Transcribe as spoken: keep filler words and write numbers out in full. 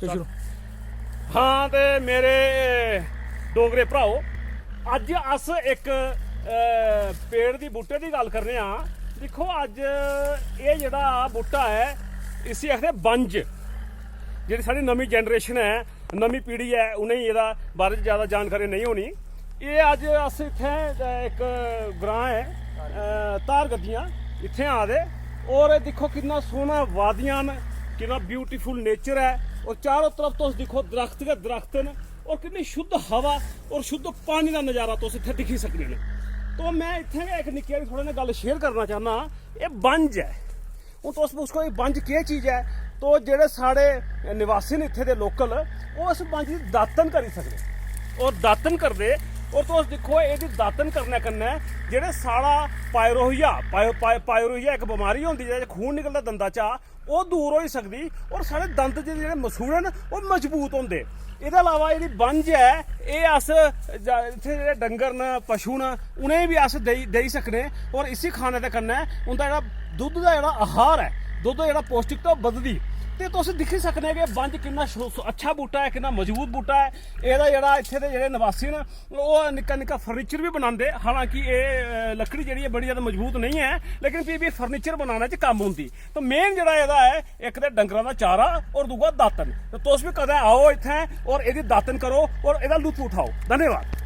ते शुरू। हाँ, ते मेरे डोगरे भ्राओ, अज्ज अस इक, अ, पेड़ दी, बूह्टे दी गल्ल करने आं। दिक्खो, अज्ज एह् जेह्ड़ा बूह्टा ऐ, इसी आखदे बंज। जेह्ड़ी साढ़ी नमीं जनरेशन ऐ, नमीं पीढ़ी ऐ, उ'नेंगी एह्दा बारे च ज्यादा जानकारी नेईं होनी। एह् अज्ज अस इत्थें, अ, इक ग्रांऽ ऐ, अ, धार गद्दियां, इत्थें आ दे। और एह् दिक्खो, किन्ना सोह्ना वादियां न, किन्ना ब्यूटीफुल नेचर ऐ। और चारों तरफ तुस दिक्खो, दरख्त गै दरख्त न, और किन्नी शुद्ध हवा और शुद्ध पानी दा नजारा तुस इत्थें दिक्खी सकदे न। तो मैं इत्थें गै इक निक्की हारी थुआढ़े नै गल्ल शेयर करना चाह्न्नां। एह् बंज ऐ। हून तुस पुच्छो, एह् बंज केह् चीज ऐ? तो जेह्ड़े साढ़े निवासी न इत्थें दे लोकल, ओह् इस बंज दी दातन करी सकदे। और दातन करदे, और तुस दिक्खो, एह्दी दातन करने कन्नै जेह्ड़े साढ़ा पायरोहिया, पायो-, पाय-, पायरोहिया इक बमारी होंदी, जेह्दे च खून निकलदा दंदा चा, ओह् दूर होई सकदी। और साढ़े दंद दे जेह्ड़े मसूड़े न, ओह् मजबूत होंदे। एह्दे अलावा जेह्ड़ी बंज ऐ, एह् अस जा-, इत्थें जेह्ड़े डंगर न, पशु न, उ'नेंगी बी अस देई, देई सकने। और इसी खाने दे कन्नै उं'दा जेह्ड़ा दुद्ध दा जेह्ड़ा आहार ऐ, दुद्ध दा जेह्ड़ा पौष्टिकता, ओह् बधदी। ते तुस दिक्खी सकने कि बंज किन्ना शो-, अच्छा बूह्टा ऐ, किन्ना मजबूत बूह्टा ऐ। एह्दा जेह्ड़ा इत्थें दे जेह्ड़े निवासी न, ओह् निक्का निक्का फर्नीचर बी बनांदे। हालांकि एह्, अ, लकड़ी जेह्ड़ी ऐ, बड़ी ज्यादा मजबूत नेईं ऐ, लेकिन फ्ही बी फर्नीचर बनाने च कम्म औंदी। तो मेन जेह्ड़ा एह्दा ऐ, इक ते डंगरां दा चारा और दूआ दातन। ते तुस बी कदें आओ इत्थें और एह्दी दातन करो और एह्दा लुत्फ उठाओ। धन्यवाद।